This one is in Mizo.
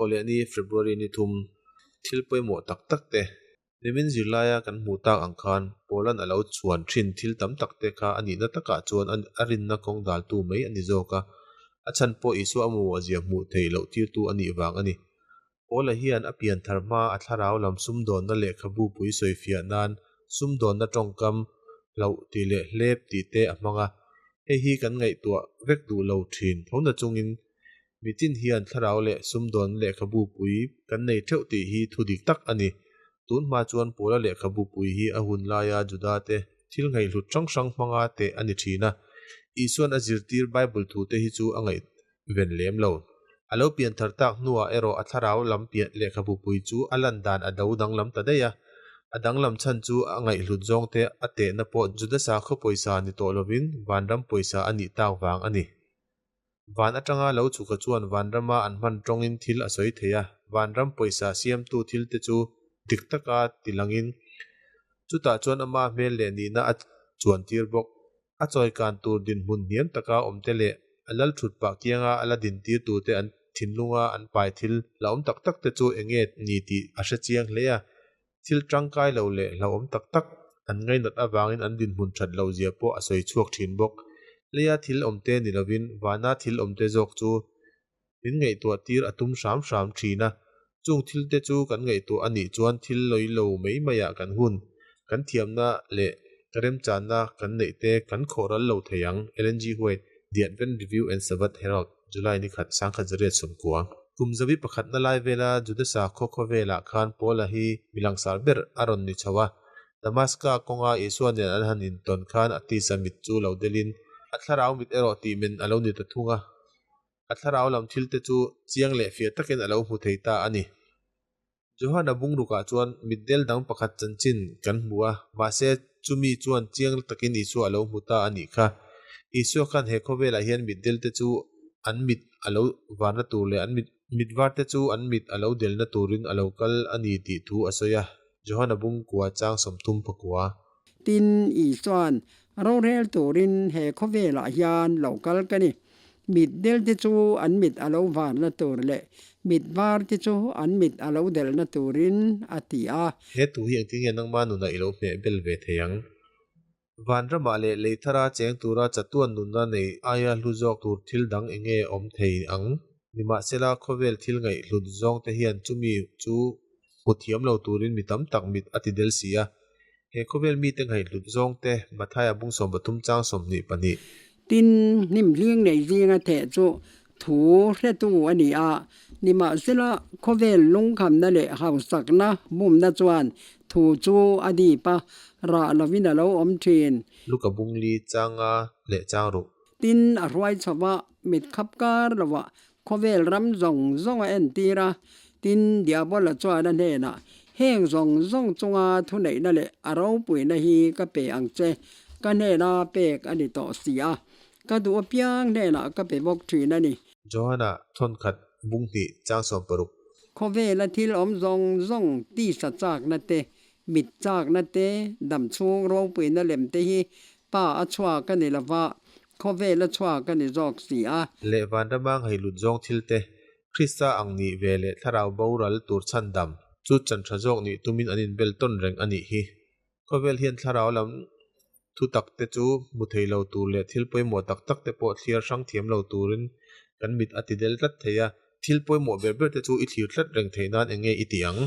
Thawhlehni February ni thum thil pawimawh tak tak te nimin zirlaia kan hmuh tak ang khan Paula'n a lo chhuan thin thil tam tak te kha a nihna takah chuan a rinna kawng daltu mai a ni zawk a, a chhan pawh Isua a mamawh zia hmuh theih loh tirtu a nih vang a ni. Paula hian a pian thar hma a thlarau lam sumdawnna lehkhabu pui sawifiah nan sumdawnna tawngkam hlauh tih leh hlep tih te a hmang a, hei hi kan ngaihtuah vek duh lo thin tho na chungin mitin hian thlarau leh sumdawnna lehkhabu pui kan nei theuh tih hi thu dik tak a ni. Tun hma chuan Paula lehkhabu pui hi a hun laia Juda te thil ngaihhlut hrang hrang hmanga teh a ni thin a, Isuan a zirtir Bible thute hi chu a ngaih ven lem lo. A lo pian thar tak hnuah erawh a thlarau lam piah lehkhabu pui chu a lan dan a do danglam ta daih a. A danglam chhan chu a ngaihhlut zawngte a tehna pawh Juda sakhaw pawisa ni tawh lovin vanram pawisa a nih tak vang a ni. Van atanga lo chhuka chuan vanrama an hman tawngin thil a sawi thei a, vanram pawisa siamtu thilte chu dik taka tilangin chutah chuan ama hmel leh nihna a chuantir bawk. A chawikan tur dinhmun hniam taka awmte leh a lal thut pah kianga a la dintir turte an thinlunga an pai thil hlauhawm tak tak te chu eng nge ni tih a hre chiang hle a. Thil tangkai lo leh hlauhawm tak tak an ngainat avangin an dinhmun that loh zia pawh a sawi chhuak thin bawk. Leia thil awmte ni lovin vana thil awmte zawk chu min ngaihtuah tir a tum hram hram thin a. Chung thil te chu kan ngaihtuah a nih chuan thil lawi lo mai maiah kan hun, kan thiamna leh remchanna kan neih te kan khawh ral lo thei ang, Ellen G. White, The Advent Review and Sabbath Herald, July ni khat, 1990. Kum zabi pakhatna lai vela Juda sakhaw khawvelah khan Paula hi mi langsar ber a rawn ni chho a. Damaska kawnga Isua nen an han intawn khan a tisa mit chu lo delin a thlarau mit erawh tihmen a lo ni ta thung a. A thlarau lam thil te chu chiang leh fiah takin a lo hmu thei ta a ni. Johana bungrukah chuan mitdel dang pakhat chanchin kan hmu a, mahse chumi chuan chiang takin Isua a lo hmu ta a nih kha. Isua khan he khawvelah hian mitdel te chu an mit a lo varna tur leh an mit mit var te chu an mit a lo delna turin a lo kal a ni tih thu a sawi a, Johana bungkua chang 34. Tin, Isua'n rorel turin he khawvelah hian lo kal ka ni. Mit delte chu an mit a lo varna tur leh mit varte chu an mit a lo delna turin a ti a. He tu hi engtin nge nangma nunah i lo hmeh bel ve thei ang? Vanramah leh lei thara cheng tura chatuan nunna nei aia hlu zawk tur thil dang eng nge awm thei ang? Nimahsela, khawvel thil ngaihhlut zawngte hian chumi chu hmu thiam lo turin mi tam tak mit a ti del si a. He khawvel mite ngaihhlut zawngte Mathaia bung 33 chang 22. Tin, hnim hling nei zinga theh chu thu hretu a ni a, nimahsela khawvel lungkhamna leh hausakna bumna chuan thu chu a dip a, rah lovin a lo awm thin. Luka bungli changa leh chang ruh. Tin, a hruai chho va, mit khap kar lovah khawvel ram zawng zawng a entir a. Tin, Diabola chuan a hnenah, Heng zawng zawng chunga thuneihna leh a ropuina hi ka pe ang che, ka hnena pek a ni tawh si a, ka duh apiang hnenah ka pe bawk thin a ni. Johana thawnkhat bung hnih chang 60. Khawvela thil awm zawng zawng tisa chakna te, mit chakna te, damchhung ropuina lem te hi Pa a chhuak a ni lova, khawvel a chhuak a ni zawk si a. Leh vanrama nghaihlut zawng thil te, Krista ang nih ve leh thlarau boral tur chhandam chu chan tha zawk nih tumin an inbel tawn reng a nih hi. Khawvel hian thlarau lam thu tak te chu hmu thei lo tur leh thil pawimawh tak tak te pawh thliar hrang thiam lo turin kan mit a ti del tlat thei a, thil pawimawh ber ber te chu i thlir tlat reng theih nan eng nge i ti ang?